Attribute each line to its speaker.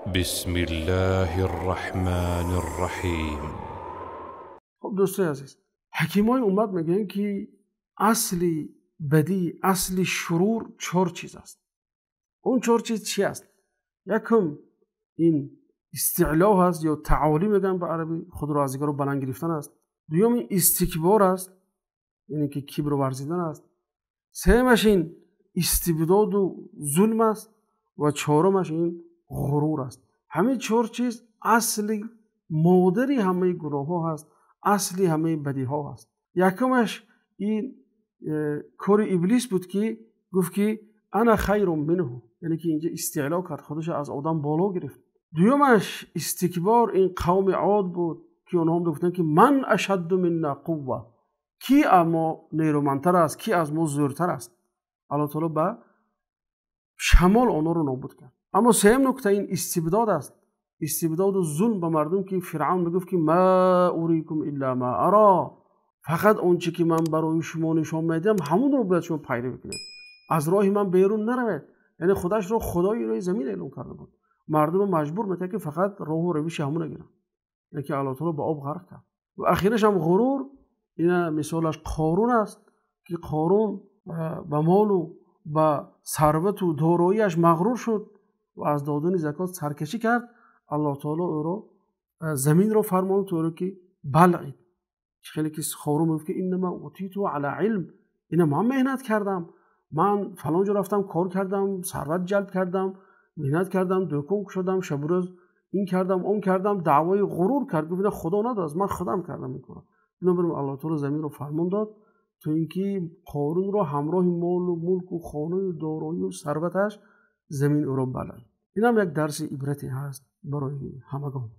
Speaker 1: بسم الله الرحمن الرحیم.
Speaker 2: Хуб, дӯстони азиз, ҳакимои уммат мегӯянд, ки асли бадӣ, асли шурур чор чиз аст. Он чор чиз чи аст? Якум ин истиъло ҳаст ё таолӣ мегӯянд ба арабӣ, худро аз дигарон баланд гирифтан аст. Дуюм ин истикбор аст, яъне ки кибр варзидан аст. Сеюмаш ин истибдоду зулм аст ва чорумаш ин ғурур аст. Ҳамин чор чиз асли модари ҳамаи гуноҳҳо ҳаст, асли ҳамаи бадиҳо ҳаст. Якумаш ин кори иблис буд, ки гуфт, ки ана хайрун минҳу, яъне ки инҷа истиъло кард, худашро аз одам боло гирифт. Дуюмаш истикбор, ин қавми Од буд, ки онҳо гуфтанд, ки ман ашадду минна қувва, ки аз мо нерӯмандтар аст, ки аз мо зӯртар аст. Аллоҳ таоло ба шамол онҳоро нобуд кард. Аммо сеюм нукта ин истибдод аст, истибдоду зулм ба мардум, ки Фиръавн мегуфт, ки ма урикум илла ма ара, фақат он чи ки ман барои шумо нишон медиҳам, ҳамонро бояд шумо пайравӣ кунед, аз роҳи ман берун наравед. Яъне худашро худои рӯи замин эълон карда буд, мардумро маҷбур мекард, ки фақат роҳу равиши ҳамона гиранд, яке Аллоҳ таоло ба об ғарқ кард. Ва ахираш ҳам ғурур, ина мисолаш Қорун аст, ки Қорун ба молу ба сарвату дороияш мағрур шуд ва аз додани закот саркашӣ кард. Аллоҳ таоло ӯро заминро фармонд, ӯро ки балъид. Хеле ки Қорун мегуфт, ки иннама утиту ала илм, ина ман меҳнат кардам, ман фалон ҷо рафтам, кор кардам, сарват ҷалб кардам, меҳнат кардам, дӯкон кушодам, шабу рӯз ин кардам, он кардам, даъвои ғурур кард, гуфт ина Худо надод, ман худам кардам ин корро. Бинобар ин Аллоҳ таоло заминро фармон дод, то ин ки Қорунро ҳамроҳи молу мулку хонаю дороию сарваташ замин ӯро балъид. Ин ҳам як дарси ибрате ҳаст барои ҳамагон.